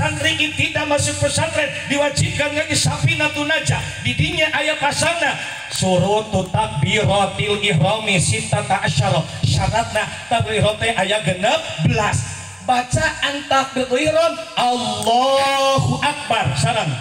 Santri tidak masuk pesantren diwajibkan ngaji Safinatun Najah. Di dinya aya pasalna surutu takbiratil ihrami sittata asyara. Syaratna takbir ihram teh aya 16. Bacaan takbiratul ihram Allahu Akbar sareng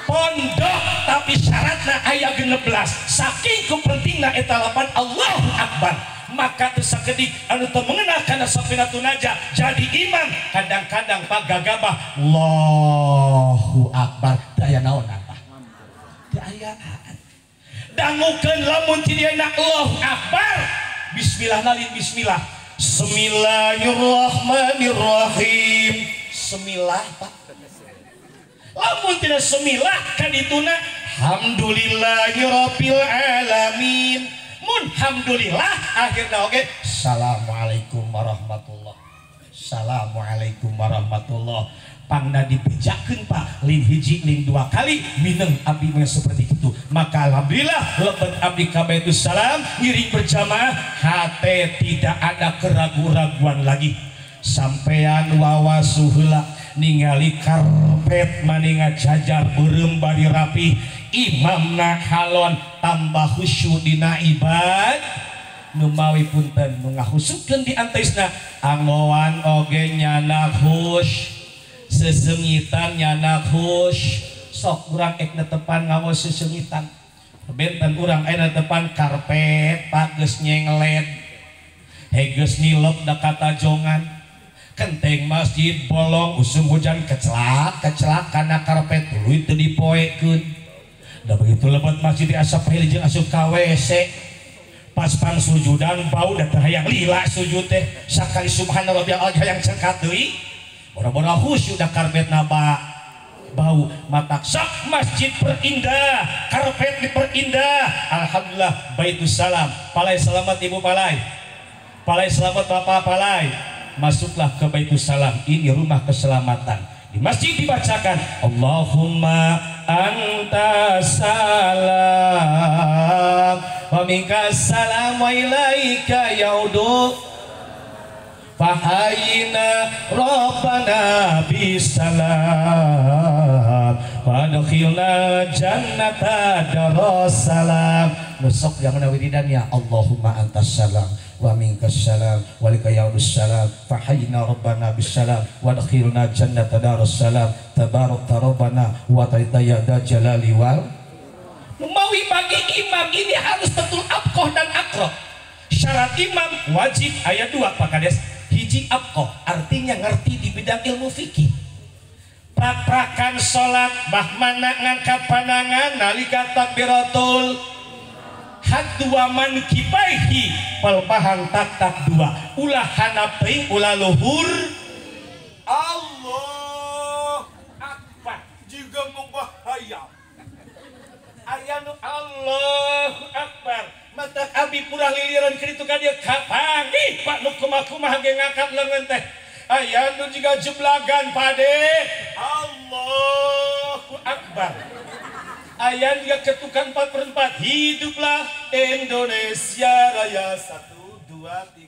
pondok tapi syaratna aya 16. Saking kepentingna eta lapan Allahu Akbar. Maka teu sakedik anu teu mengenal kana Safinatun Najah jadi imam kadang-kadang pak gagabah Allahu Akbar teu aya naon apa teu ayaan dangukeun lamun ti dieu Allahu Akbar bismillah nalin bismillah bismillahirrahmanirrahim semilah pak lamun tidak semilah kan ituna alhamdulillahirabbil alamin. Alhamdulillah akhirnya oke assalamualaikum warahmatullah assalamualaikum warahmatullah pangna dibejakeun pak lin hiji lin dua kali mineng abdi mah seperti itu. Maka alhamdulillah lebet abdi ka Baitus Salam ngiring berjamaah hate tidak ada keraguan-raguan lagi. Sampean wawasu heula ningali karpet maninga jajar beureum bari rapi imamna halon tambah khusyuk dina ibad numawi punten nu ngahusukeun di antaisna angoan oge nyanak hus sesengitan nyanak hus sok urang ek netepan ngaos sesengitan benten urang aya netepan karpet pak geus nyenglet hegeus nilep da katajongan kenteng masjid bolong usum hujan kecelak kecelak kana karpet tuluy teu dipoekeun. Da begitu lebet masjid diasap heuli jeung asup ka WC pas pang sujudan bau da teu hayang lila sujud teh sakali subhana rabbiyal azim hayang cengkat deui boro-boro khusyuk da karpetna bau. Matak sok masjid perindah karpet diperindah alhamdulillah Baitus Salam palai selamat ibu palai palai selamat bapak palai masuklah ke Baitus Salam ini rumah keselamatan. Di masjid dibacakan Allahumma anta salam wa minkas salam wa ilaika yaudu fahayyina rabbana bisalam wa adkhilna jannata darussalam. Nusok yang wiridan ya Allahumma antas salam wa minkas salam wa lika yaudus salam fahayyina rabbana bisalam wa adkhilna jannata darussalam tabarakta rabbana wa ta'ala ya jalali wal. Mawi bagi imam ini harus betul abqah dan akrob. Syarat imam wajib ayat 2 Pak Kades hiji abqah artinya ngerti di bidang ilmu fikih. Prak-prakan salat bah mana ngangkat pandangan nalika takbiratul had dua man kibaihi palpahan tak tak dua ulah hanap teuing ulah luhur. Allah Akbar juga membahaya aya nu Allahu Akbar matak abi purah liliran kitu ka dieu kapanggih pak nu kumaha-kumaha ge ngangkat leungeun teh aya nu jiga jeblagan pade Allahu Akbar aya juga ketukan 4/4 hiduplah Indonesia Raya 1 2 3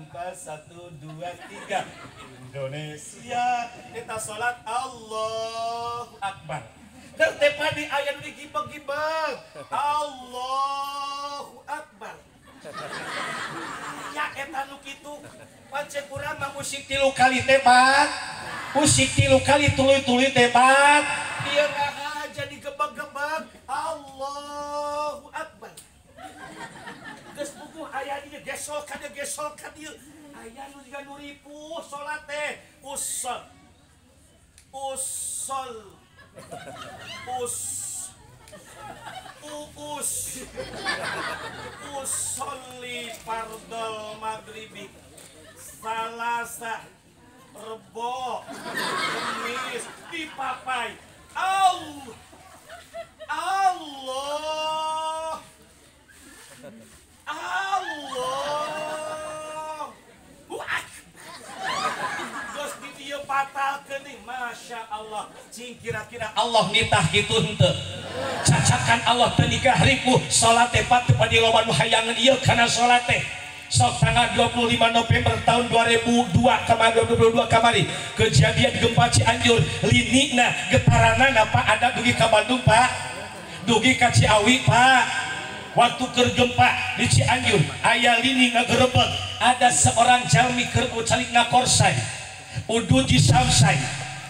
4 1 2 3 Indonesia kita salat Allahu Akbar teh padi aya nu digibeg-gibeg Allahu Akbar ya eta nu kitu pancen urang mah musik 3 kali teh Pak musik 3 kali tuluy-tuluy teh Pak ieu ngahaja digebeg-gebeg Allahu Akbar geus puguh aya dieu gesol ka dieu aya nu jiga nu ripuh salat teh usol usol us uus usolli fardol maghribi salasa rebo kemis dipapai Allah Allah Allah geus di dieu batalkeun nih Masya Allah cing kira-kira Allah nitah kitu henteu cacakan Allah teu nikah ripuh salat teh patut padi loba nu hayangeun ieu kana salat teh Sok tanggal 25 November tahun 2002 kamari 2022 kamari kejadian gempa Cianjur linina getaranana Pak ada dugi ka Bandung Pak, dugi ka Ciawi Pak. Waktu keur gempa di Cianjur aya lini ngagerebek, ada seorang jalmi keur calik ngakorsay udun ji samsay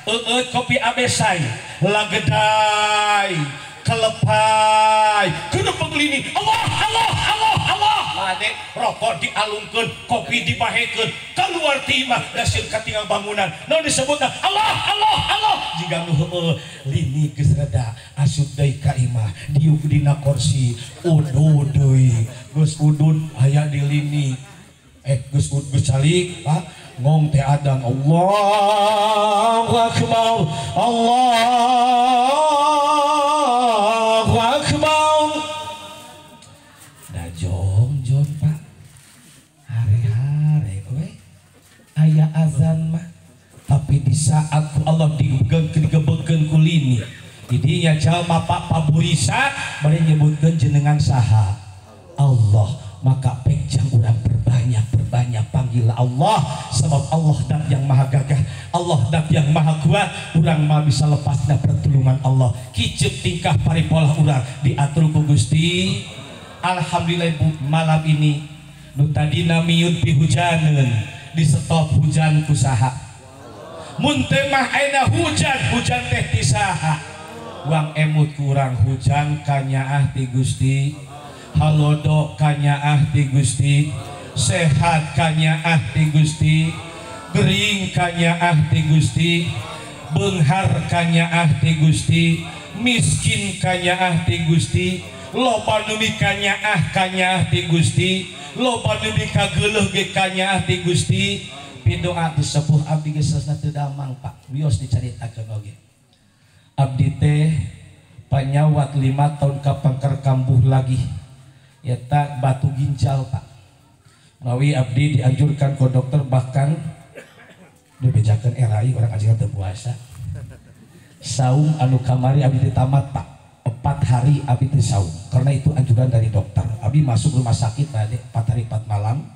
eueut kopi abesay lagedai kelepai gerebek lini Allah Allah Allah Allah lade rokok dialungkeun kopi dibahekeun keluar ti imah dasieun katinggal bangunan naon disebutna Allah Allah Allah jiga nu heueuh lini geus reda asup deui ka imah diuk dina kursi udud deui geus udud aya di lini geus geus calik Pak ngong teh adan Allahu akbar Allahu akbar da jongjon Pak hare-hare we aya azan mah tapi di saat Allah digebekeun ku lini didinya jalma Pak paburisa bari nyebutkeun jenengan saha Allah maka pek urang perbanyak panggil Allah sebab Allah dat yang maha gagah, Allah dat yang maha kuat, urang mah bisa lepasna pertolongan Allah. Kicep tingkah paripolah urang diatur ku Gusti. Alhamdulillah Bu, malam ini nu tadina miut pihujaneun di stop hujan ku saha. Mun teh mah ayeuna hujan, hujan teh ti saha. Wang emut kurang hujan kanyaah ti Gusti. Halodo kanyaah ti Gusti, sehat kanyaah ti Gusti, gering kanyaah ti Gusti, beunghar kanyaah ti Gusti, miskin kanyaah ti Gusti, loba nu mikanyaah kanyaah ti Gusti, loba nu mikageuleuh ge kanyaah ti Gusti. Pidoa ti sepuh abdi geus sasna teu damang Pak, wios dicaritakeun oge. Abdi teh panyawat 5 tahun kapangker kambuh lagi. Eta batu ginjal Pak. Mawi abdi dianjurkan ke dokter bahkan dibejakeun RAI orang ajengan teu puasa. Saum anu kamari abdi ditamat Pak. 4 hari abdi teu saum karena itu anjuran dari dokter. Abdi masuk rumah sakit tadi 4 hari 4 malam.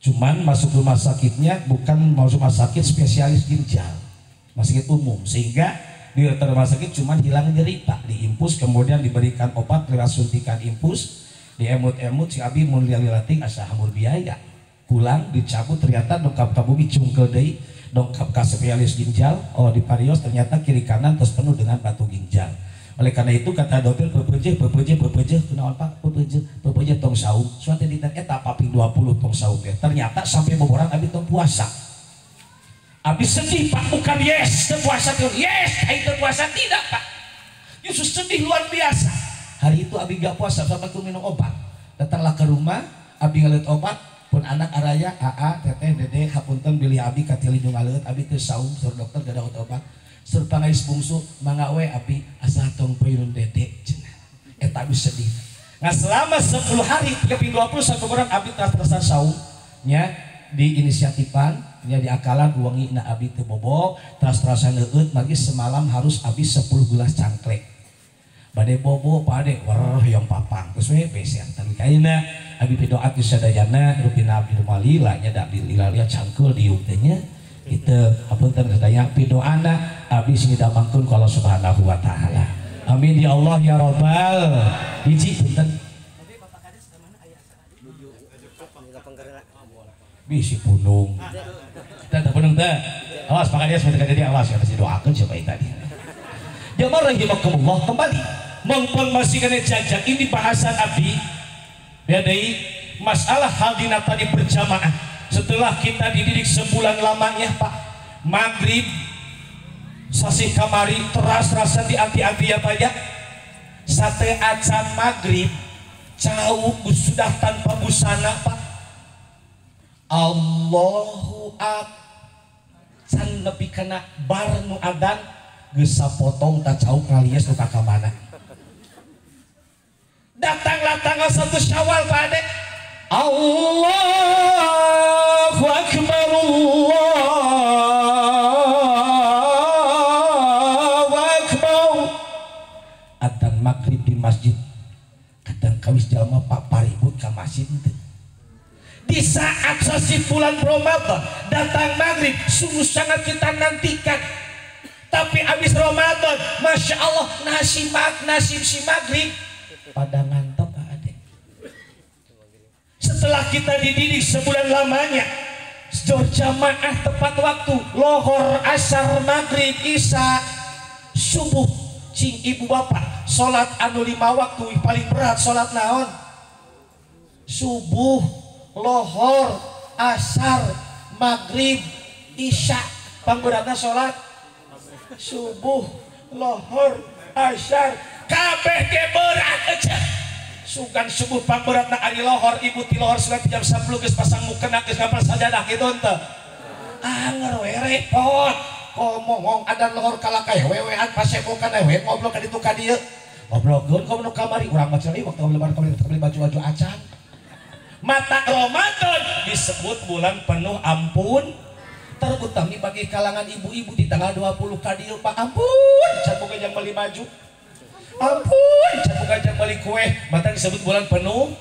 Cuman masuk rumah sakitnya bukan masuk rumah sakit spesialis ginjal, rumah sakit umum, sehingga di rumah sakit cuman hilang nyeri Pak, diimpus kemudian diberikan obat lewat suntikan impus, diemut-emut si abi mun lilating asa hamur biaya, pulang dicabut ternyata dongkap ka bumi cungkel deui, dongkap ka spesialis ginjal, oh di parios ternyata kiri kanan terus penuh dengan batu ginjal. Oleh karena itu kata dokter pepeje pepeje pepeje kunaon Pak pepeje pepeje tong saum, suatu dinten eta paping 20 tong saum teh. Ternyata sampai boboran abi tong puasa. Abi sedih Pak, bukan yes puasa tuh yes itu puasa tidak Pak, justru sedih luar biasa. Hari itu abi gak puasa sampai aku minum obat. Datanglah ke rumah, abi ngaleut obat pun anak araya aa teteh dede hapunten bilih abi katili nu ngaleut abi teu saum sur dokter gak ada obat. Sur pangais bungsu mangga we abi asa tong peureun dede cenah. Eta abi sedih. Nah selama 10 hari 3 21 bulan abi terus-terusan saum nya di inisiatifan nya di akalan wengi na abi teu bobo teras-terasan leueut margi semalam harus habis 10 gelas cangklek bade bobo pade wereh yang papang geus we beser tapi kaina abi pidoa ti sadayana rupina abdi malila nya da abdi lila cangkul diuk teh nya kitu hapunten sadaya pidoana abdi sing didamangkeun ku Allah Subhanahu wa taala. Amin ya Allah ya rabbal hiji punten bisi punung. Kita tak punung teh. Awas Pak Kades minta jadi awas ya pasti doakan siapa yang tadi. Jamaah rahimakumullah kembali mengpon masih kena jajak ini bahasan abdi. Ya deui masalah hal dina tadi berjamaah. Setelah kita dididik sebulan lamanya Pak, maghrib sasih kamari teras rasa di anti-anti ya Pak ya. Sate acan maghrib cau sudah tanpa busana Pak. Allahu akbar can nepi kana bar nu adan geus sapotong ta cau ngalies nu ka mana. Datanglah tanggal 1 Syawal Pak Ade. Allahu akbar Allahu akbar. Adzan maghrib di masjid. Kadang kawis jalma Pak paribut ka masjid teh. Di saat sasi bulan Ramadan datang maghrib sungguh sangat kita nantikan. Tapi habis Ramadan, masya Allah nasib si maghrib pada ngantuk Pak Ade. Setelah kita dididik sebulan lamanya, jamaah tepat waktu, lohor, asar, maghrib, isya, subuh, cing ibu bapak, sholat anu 5 waktu paling berat sholat naon? Subuh, lohor, asar, maghrib, isya, pangguratna sholat subuh, lohor, asar, kabeh ge berat aja. Sugan subuh pangberatna ari lohor, ibu ti lohor sugan jam 10 geus pasang mukena geus ngapal sajadah kitu henteu. Anger we repot. Komongong adan lohor kalakay wewean pasebokan we ngobrol ka ditu ka dieu. Ngobrolkeun komo nu kamari urang mah ceuli waktu lebaran kamari baju-baju acan. Mata Ramadan disebut bulan penuh ampun, terutama bagi kalangan ibu-ibu di tanggal 20 kadieu Pak, ampun can boga jang beli baju, ampun can boga jang beli kue, mata disebut bulan penuh.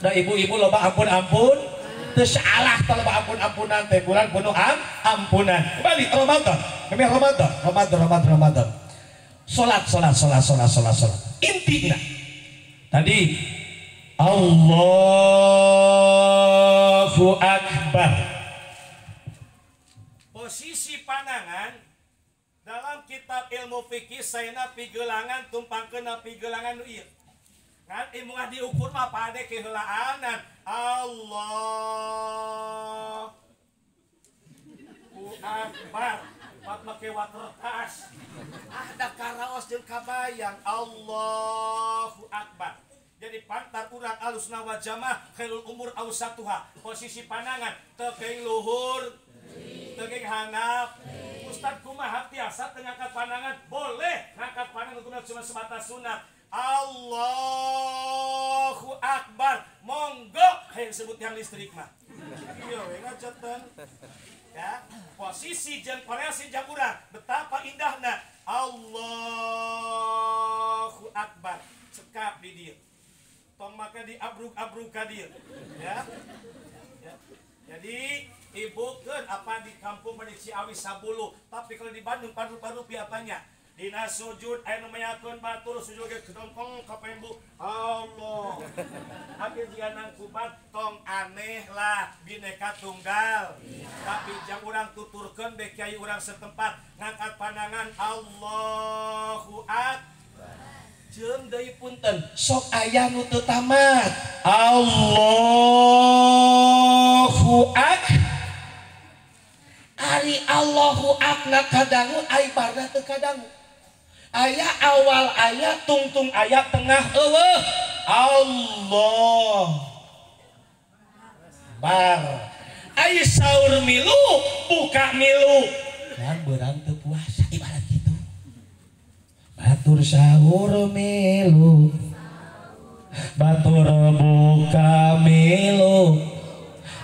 Da ibu-ibu loba ampun-ampun, teu salah teh loba ampun-ampunan teh bulan penuh ampunan. Kembali Ramadan, kami Ramadan, Ramadan, Ramadan, Ramadan. Salat, salat, salat, salat, salat, salat. Intina tadi Allahu Akbar. Posisi panangan dalam kitab ilmu fikih saena pigelangan tumpang kena pigelangan nu ieu. Ngan ilmu diukur mah pade keheulaanan. Allahu Akbar. Pat make watertas. Ah da karaos jeung kabayang Allahu Akbar. Jadi pantar urang alusna wa jamaah khairul umur ausatuha. Posisi panangan teu luhur, teu handap. Ustad kumaha tiasa teu ngangkat panangan? Boleh ngangkat panangan cuma sebatas sunat. Allahu Akbar. Monggo hayang sebut yang listrik mah. Ieu we ngacetan. Ya, posisi jeung koreasi jeung urang betapa indahna. Allahu Akbar. Cekap di dieu. Tong maka diabruk-abruk ka dieu. Ya. Ya. Jadi ibu kan apa di kampung di Ciawi sabulu, tapi kalau di Bandung paru-paru apanya? Dina sujud aya nu mayakeun batur sujud ge kedongkong ka pembu. Allah. Akhir jika nangkuban tong aneh lah bineka tunggal. Tapi jang urang tuturkeun be kiai urang setempat ngangkat pandangan Allahu Akbar. Jeung deui punten sok aya nu teu tamat. Allahu Akbar. Ari Allahu Akbar kadangu ai barna teu kadangu. Aya awal aya tungtung aya tengah eueuh. Allah bar. Ai saur milu buka milu. Kan beurang teu puasa ibarat kitu. Batur sahur milu, batur buka milu,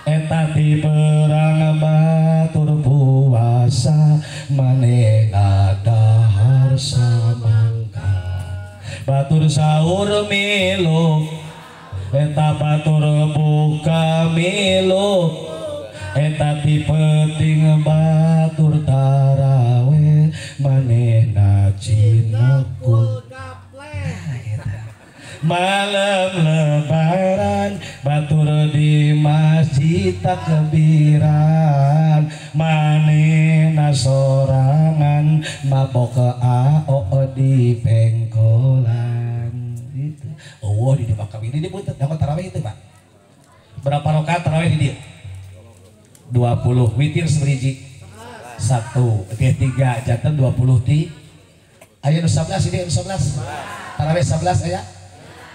eta ti perang batur puasa manehna dahar samangka. Batur sahur milu, eta batur buka milu, eta ti peuting batur taraweh manehna cinakul. Malam lebaran batur di masjid takbiran manehna sorangan mabok ao di pengkolan. Itu oh di makam ini dipunten yang tarawih itu Pak. Berapa rakaat tarawih di dia? 20 witir seberiji 1 3 jantan 20 ti ayo nu 11 ini nu 11 tarawih 11 aya.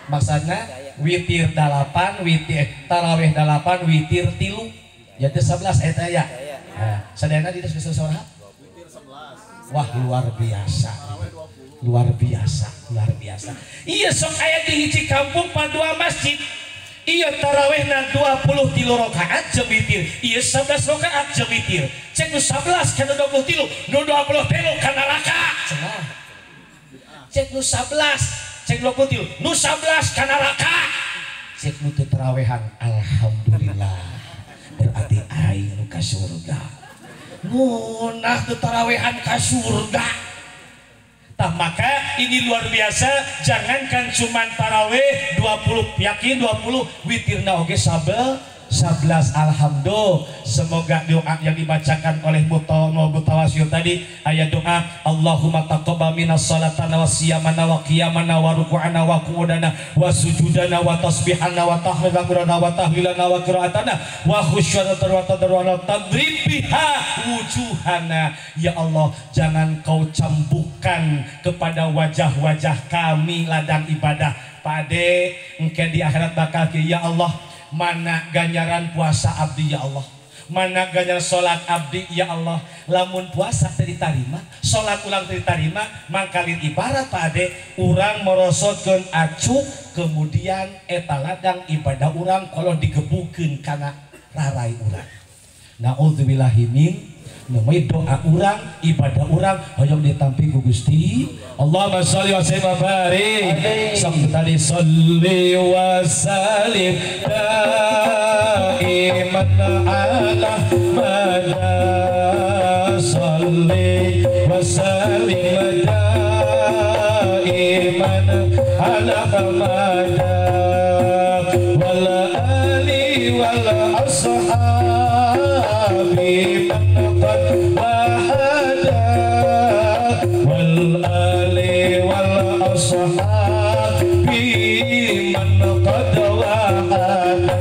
Maksudnya witir 8 witir tarawih 8 witir 3 jadi 11 eta ya. Nah, sadayana di dieu sabaraha? Witir 11. Wah luar biasa. Luar biasa, luar biasa. Iya sok aya di hiji kampung padua masjid. Iya tarawihna 23 rakaat jeung witir. Iya 11 rakaat jeung witir. Cek nu 11 kana 23, nu 23 ka neraka. Cenah. Cek nu 11 cek 23, nu 11 ka neraka. Cek nu teu tarawehan alhamdulillah. Aing nu ka surga. Ngunah teu tarawehan ka surga. Tah maka ini luar biasa, jangankan cuman taraweh 20, yakin 20 witirna oge sabel 11. Alhamdulillah. Semoga doa yang dibacakan oleh mutawasil tadi ayat doa Allahumma taqabbal minna salatana wa siyamana wa qiyamana wa ruku'ana wa qu'udana wa sujudana wa tasbihana wa tahmidana wa tahlilana wa qira'atana wa khusyana wa tadarruana tadrib biha wujuhana. Ya Allah, jangan kau cambukkan kepada wajah-wajah kami ladang ibadah. Pade engke di akhirat bakal ke ya Allah, mana ganjaran puasa abdi ya Allah, mana ganjaran sholat abdi ya Allah. Lamun puasa teu ditarima, sholat ulang teu ditarima, mangkalin ibarat Pak Ade urang merosotkeun acuk, kemudian eta ladang ibadah urang kalau digebukeun kana rarai urang. Naudzubillahi min namai doa urang, ibadah urang hoyong ditampi ku Gusti Allahumma sholli wa sallim wa barik. Sampai tadi sholli wa sallim daiman ala mada, sholli wa sallim daiman ala mada wal ali wal ashabi man qad wahada wal ali wal ashabi man qad wahada.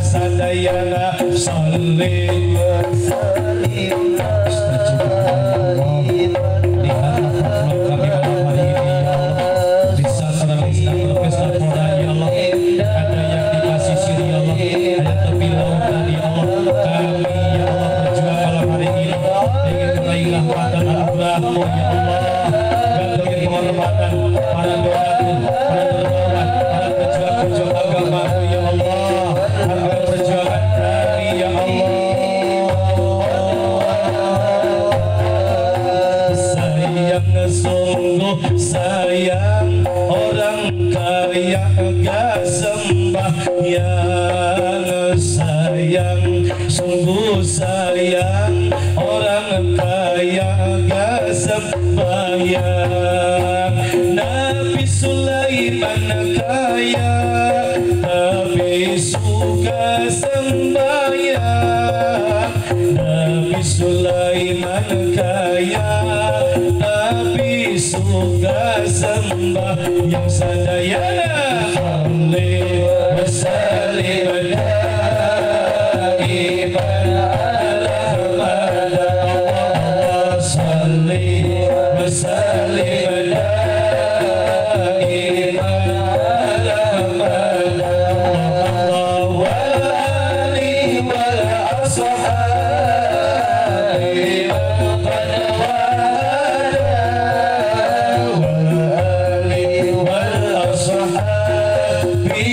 Sadayana sholli wa sallim. Lihatlah kami malam hari ini ya Allah, bisa terang berpesta pora ya Allah, ada yang di pasisir ya Allah, ada tepi lautan ya Allah. Kami ya Allah berjuang malam hari ini ingin meraih rahmat dan anugerah-Mu ya Allah, gandengin penghormatan para donatur, para dermawan, para pejuang-pejuang agama-Mu ya Allah, hargai perjuangan kami ya Allah. Sayang sungguh sayang orang kaya gak sembahyang, sayang sungguh sayang orang kaya gak sembahyang. Nabi Sulaiman kaya tapi suka sembahyang, Nabi Sulaiman kaya tapi suka sembahyang. Sadayana sholli wa sallim daiman ala mada, sholli wa sallim daiman ala mada wal ali wal ashabi man qad wahada wal ali wal ashabi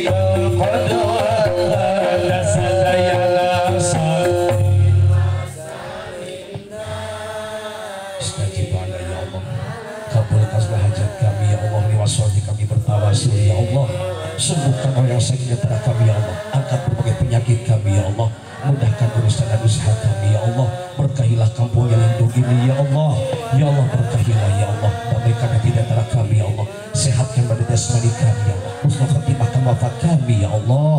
man qad wahada. Sadayana istajib ala ya Allah, kabulkan segala hajat kami ya Allah, lewat sholat kami bertawasul ya Allah, sembuhkan orang yang sakit antara kami ya Allah, angkat berbagai penyakit kami ya Allah, mudahkan urusan dan usaha kami ya Allah, berkahilah kampung yang lindung ini ya Allah, ya Allah berkahilah ya Allah, damaikan hati di antara kami ya Allah, sehatkan badan jasmani kami ya Allah, husnul khatimahkan wafat kami ya Allah,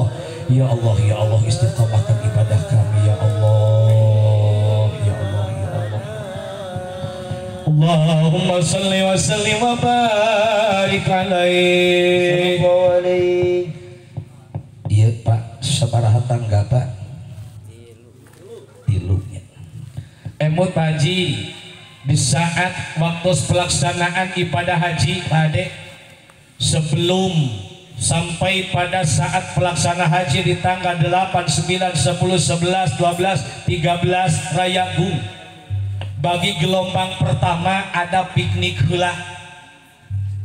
ya Allah ya Allah istiqamahkan ibadah kami ya Allah, ya Allah ya Allah. Allahumma salli wa sallim wa barik alaihi. Iya Pak, sabaraha tangga Pak? Tilunya. Emut Pak Haji, di saat waktu pelaksanaan ibadah haji Pak Ade, sebelum sampai pada saat pelaksana haji di tanggal 8, 9, 10, 11, 12, 13 Rayagung, bagi gelombang pertama ada piknik heula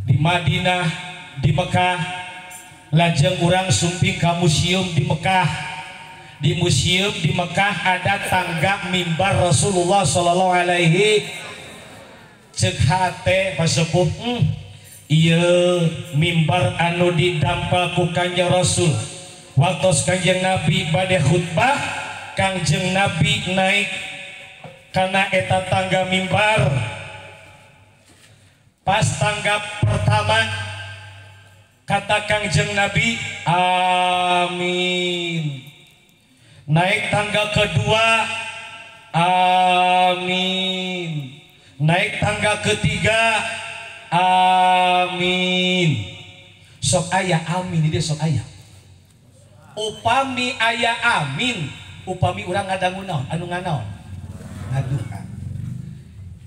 di Madinah, di Mekah. Lajeng urang sumping ka museum di Mekah. Di museum di Mekah ada tangga mimbar Rasulullah Shallallahu alaihi. Cek hate pasepuh, ieu mimbar anu didampal ku Kanjeng Rasul. Waktu Kanjeng Nabi bade khutbah, Kangjeng Nabi naik karena eta tangga mimbar. Pas tangga pertama kata Kangjeng Nabi amin. Naik tangga kedua amin. Naik tangga ketiga amin. Sok aya amin ini sok aya. Upami aya amin, upami urang ngadangu naon? Anu nganaon? Ngadoa.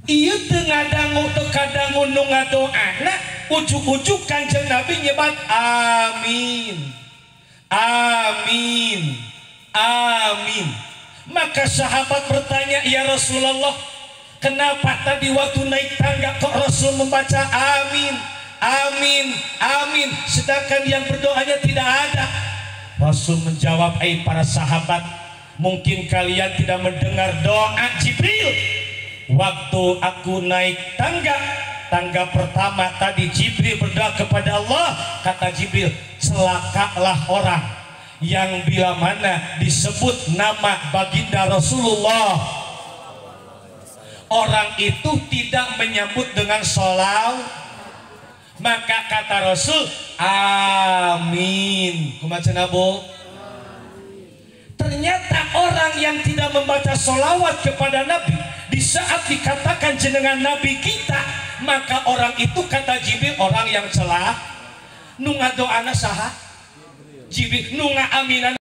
Ieu teu ngadangu teu kadangu nu ngadoana, ujug-ujug Kangjeng Nabi nyebat amin. Amin. Amin. Maka sahabat bertanya, ya Rasulullah, kenapa tadi waktu naik tangga kok Rasul membaca amin, amin, amin, sedangkan yang berdoanya tidak ada? Rasul menjawab, "Hai para sahabat, mungkin kalian tidak mendengar doa Jibril. Waktu aku naik tangga, tangga pertama tadi Jibril berdoa kepada Allah. Kata Jibril, celakalah orang yang bila mana disebut nama baginda Rasulullah, orang itu tidak menyambut dengan sholawat. Maka kata Rasul, amin." Kumaha cenah, Bu? Ternyata orang yang tidak membaca sholawat kepada Nabi, di saat dikatakan jenengan Nabi kita, maka orang itu kata Jibril orang yang celah. Nu ngadoana saha? Jibril. Nu ngaaminana